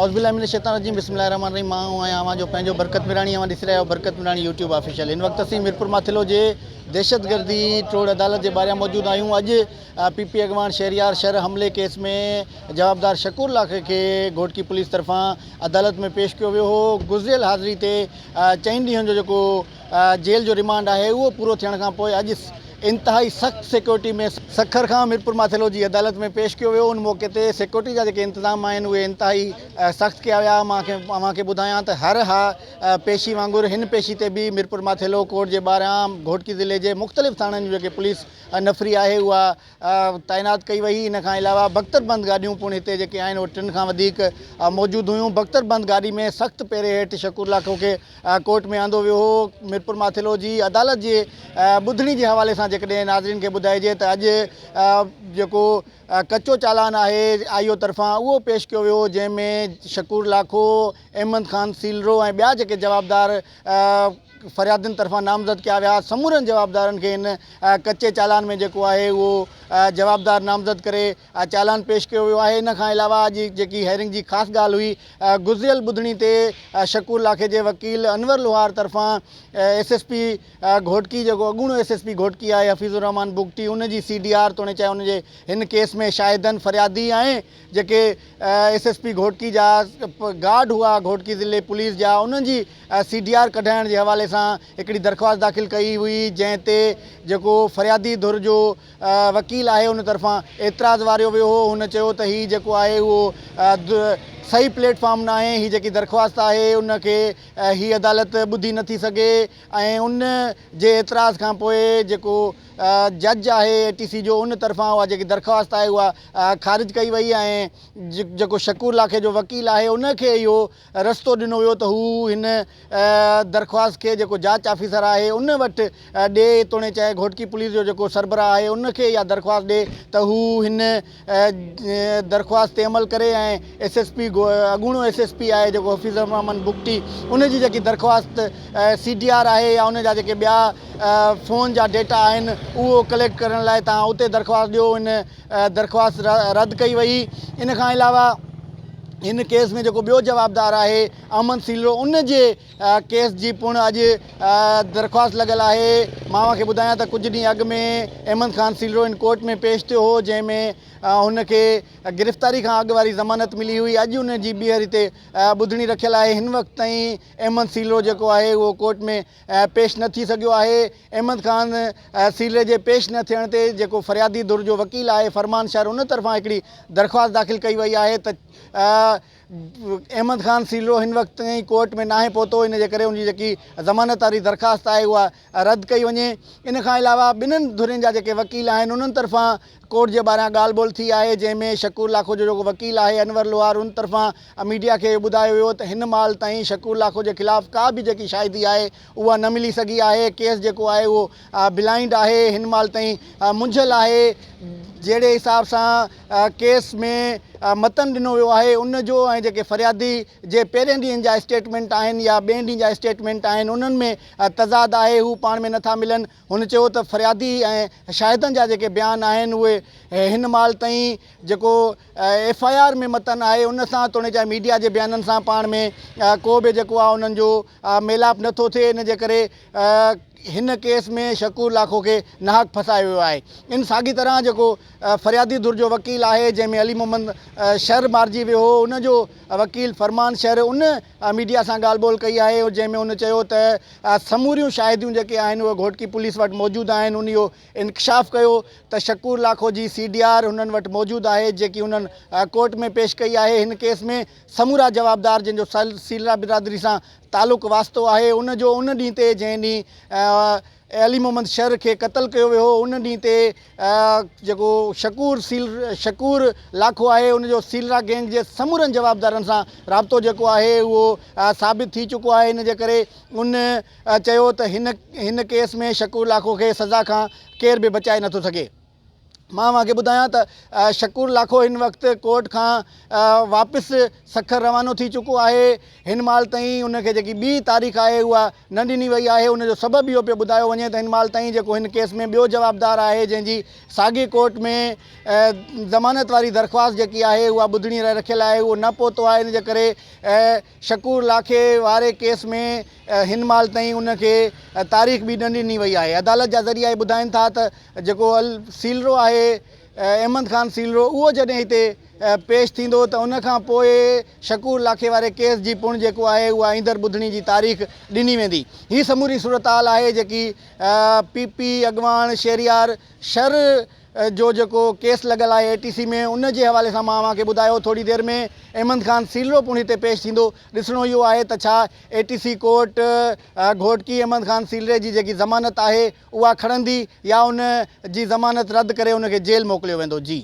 اعوذ بالله من الشيطان الرجيم بسم الله الرحمن الرحيم مان آهيان اوهان جو پنهنجو برڪت ميراڻي اوهان ڏسي رهيا آهيو برڪت ميراڻي يوٽيوب آفيشل هن وقت اسين ميرپور ماٿيلو جي دهشتگردي ٽوڙ عدالت جي ٻاهريان موجود آهيون اڄ پي پي اڳواڻ شهريار شر حملي ڪيس ۾ جوابدار شڪور لاکي کي گهوٽڪي پوليس طرفان عدالت ۾ پيش ڪيو ويو هو گذريل حاضري تي چئن ڏينهن جو جيڪو جيل جو ريمانڊ آهي اهو پورو ٿيڻ کان پوء اڄ انتهائي سخت سيڪيورٽي ۾ سکر کان ميرپور ماٿيلو جي عدالت ۾ پيش ڪيو ويو ان موقعي تي سيڪيورٽي جا جيڪي انتظام آهن اهي انتهائي سخت ڪيا ويا مان کي اوهان کي ٻڌايان ته هر ها پيشي وانگر هن پيشي تي به ميرپور ماٿيلو ڪورٽ جي ٻاهران گهوٽڪي ضلعي جي مختلف ٿاڻن جون جيڪي پوليس نفري آهي اها تعينات ڪئي وئي ان کان علاوه بختر بند گاڏيون پڻ هتي جيڪي آهن اهي ٽن کان وڌيڪ موجود هيون بختر بند گاڏي ۾ سخت پهري هيٺ شڪور لاکو کي ڪورٽ ۾ آندو ويو هو. ميرپورماٿيلو جي عدالت جي ٻڌڻي جي حوالي سان جيڪڏهن ناظرين کي ٻڌائجي ته اڄ جيڪو ڪچو چالان آهي آئي او طرفان اهو پيش ڪيو ويو جنهن ۾ شڪور لاکو، احمد خان سيلرو ۽ ٻيا جيڪي جوابدار فريادين طرفان نامزد ڪيا ويا سمورن جوابدارن کي هن ڪچي چالان ۾ جيڪو آهي اهو جوابدار نامزد ڪري چالان پيش ڪيو ويو آهي ان کان علاوه اڄ جيڪي هيئرنگ جي خاص ڳالهه هئي گذريل ٻڌڻي تي شڪور لاکي جي وڪيل انور لوهار طرفان ايس ايس پي گهوٽڪي جيڪو اڳوڻو ايس ايس پي گهوٽڪي آهي حفيظ الرحمان بگٽي ان جي سي ڊي آر توڻي چاهي ان جي هن ڪيس ۾ شاهدن فريادي ۽ جيڪي ايس ايس پي گهوٽڪي جا گارڊ هئا گهوٽڪي ضلعي پوليس جا انهن جي سي ڊي آر ڪڍائڻ جي حوالي سان هڪڙي درخواست داخل ڪئي هئي جنهن تي جيڪو فريادي ڌر جو وڪيل آهي ان طرفان اعتراض واريو ويو هو هن چيو ته هي جيڪو آهي اهو صحيح پليٽ فارم ناهي هي جيڪي درخواست آهي ان کي هي عدالت ٻڌي نٿي سگهي ۽ ان جي اعتراض کان پوء جيڪو جج آهي اي ٽي سي جو ان طرفان اها جيڪي درخواست آهي اها خارج ڪئي وئي ۽ جيڪو شڪور لاکي جو وڪيل آهي ان کي اهو رستو ڏنو ويو ته هو هن درخواست کي جيڪو جاچ آفيسر آهي ان وٽ ڏي توڻي چاهي گهوٽڪي پوليس جو جيڪو سربراهه آهي ان کي اها درخواست ڏي ته هو هن درخواست تي عمل ڪري ۽ ايس ايس پي اڳوڻو ايس ايس پي آهي جيڪو حفيظ الرحمان بگٽي ان جي جيڪي درخواست سي ڊي آر آهي يا ان جا جيڪي ٻيا فون جا ڊيٽا آهن اهو ڪليڪٽ ڪرڻ لاء تهان اتي درخواست ڏيو ان درخواست رد ڪئي وئي ان کان علاوه هن ڪيس ۾ جيڪو ٻيو جوابدار آهي احمد سيلرو ان جي ڪيس جي پڻ اڄ درخواست لڳل آهي مان اوهان کي ٻڌايان ته ڪجهه ڏينهن اڳ ۾ احمد خان سيلرو هن ڪورٽ ۾ پيش ٿيو هو جنهن ۾ هن کي گرفتاري کان اڳ واري ضمانت ملي هئي اڄ ان جي ٻيهر هتي ٻڌڻي رکيل آهي هن وقت تائين احمد سيلرو جيڪو آهي اهو ڪورٽ ۾ پيش نه ٿي سگهيو آهي، احمد خان سيلري جي پيش نه ٿيڻ تي جيڪو فريادي ڌر جو وڪيل آهي فرمان شر ان طرفان هڪڙي درخواست داخل ڪئي وئي آهي ته احمد خان سيلرو هن وقت تائين ڪورٽ ۾ ناهي پهتو ان جي ڪري ان جي جيڪي ضمانت واري درخواست آهي اها رد ڪئي وڃي ان کان علاوه ٻنهن ڌرين جا جيڪي وڪيل آهن انهن طرفان ڪورٽ جي ٻاهران ڳالهه ٻولهه ٿي آهي جنهن ۾ شڪور لاکو جو جيڪو وڪيل آهي انور لوهار ان طرفان ميڊيا کي اهو ٻڌايو ويو ته هن مهل تائين شڪور لاکو جي خلاف ڪا به جيڪي شاهدي آهي اها نه ملي سگهي آهي ڪيس جيڪو آهي اهو بلائنڊ آهي هن مهل تائين منجهيل آهي جهڙي حساب سان ڪيس ۾ متن ڏنو ويو آهي ان جو ۽ جيڪي فريادي جي پهرين ڏينهن جا اسٽيٽمينٽ آهن يا ٻئين ڏينهن جا اسٽيٽمينٽ آهن انهن ۾ تضاد آهي هو پاڻ ۾ نٿا ملن هن چيو ته فريادي ۽ شاهدن جا جيڪي بيان آهن اهي هن مهل تائين جيڪو ايف I R ۾ متن آهي ان سان توڻي چاهي ميڊيا جي بيانن سان پاڻ ۾ ڪو به جيڪو آهي انهن جو ميلاپ نٿو ٿئي ان جي ڪري هن ڪيس ۾ شڪور لاکو کي ناحق ڦاسايو ويو آهي ان ساڳي طرح جيڪو فريادي ڌر جو وڪيل آهي جنهن ۾ علي محمد شر مارجي ويو هو ان جو وڪيل فرمان شر ان ميڊيا سان ڳالهه ٻولهه ڪئي آهي جنهن ۾ هن چيو ته سموريون شاهديون جيڪي آهن اهي گهوٽڪي پوليس وٽ موجود آهن ان اهو انڪشاف ڪيو ته شڪور لاکو جي سي ڊي آر هنن وٽ موجود آهي جيڪي انهن ڪورٽ ۾ پيش ڪئي آهي هن ڪيس ۾ سمورا جوابدار جن جو سيلرا برادري سان تعلق واسطو آهي ان جو ان ڏينهن تي جنهن ڏينهن علي محمد شر کي قتل ڪيو ويو هو ان ڏينهن تي جيڪو شڪور سيل شڪور لاکو آهي ان جو سيلرا گينگ جي سمورن جوابدارن سان رابطو جيڪو آهي اهو ثابت ٿي چڪو آهي ان جي ڪري ان چيو ته هن هن ڪيس ۾ شڪور لاکو کي سزا کان ڪير به بچائي نٿو سگهي. مان اوهان کي ٻڌايان ته شڪور لاکو هن وقت ڪورٽ کان واپس سکر روانو ٿي چڪو آهي هن مهل تائين ان کي جيڪي ٻي تاريخ آهي اها نه ڏني وئي آهي ان جو سبب اهو پيو ٻڌايو وڃي ته هن مهل تائين جيڪو هن ڪيس ۾ ٻيو جوابدار آهي جنهن جي ساڳي ڪورٽ ۾ ضمانت واري درخواست جيڪي آهي اها ٻڌڻي لاء رکيل آهي اهو نه پهتو آهي ان جي ڪري شڪور لاکي واري ڪيس ۾ هن مهل تائين ان کي تاريخ به نه ڏني وئي آهي. عدالت جا ذريعا اهي ٻڌائين ٿا ته جيڪو سيلرو آهي احمد خان سيلرو اهو جڏهن هتي پيش ٿيندو ته ان کان پوء شڪور لاکي واري ڪيس جي پڻ جيڪو آهي اها ايندڙ ٻڌڻي جي تاريخ ڏني ويندي. هي سموري صورتحال آهي جيڪي پي پي اڳواڻ شهريار شر جو جيڪو ڪيس لڳل آهي اي ٽي سي ۾ ان جي حوالي سان مان اوهان کي ٻڌايو ٿوري دير ۾ احمد خان سيلرو پڻ هتي پيش ٿيندو ڏسڻو اهو آهي ته ڇا A T C court Ghotki Ahmed Khan Selro جي جيڪي ضمانت آهي اها کڻندي يا ان جي ضمانت رد ڪري ان کي جيل موڪليو ويندو جي.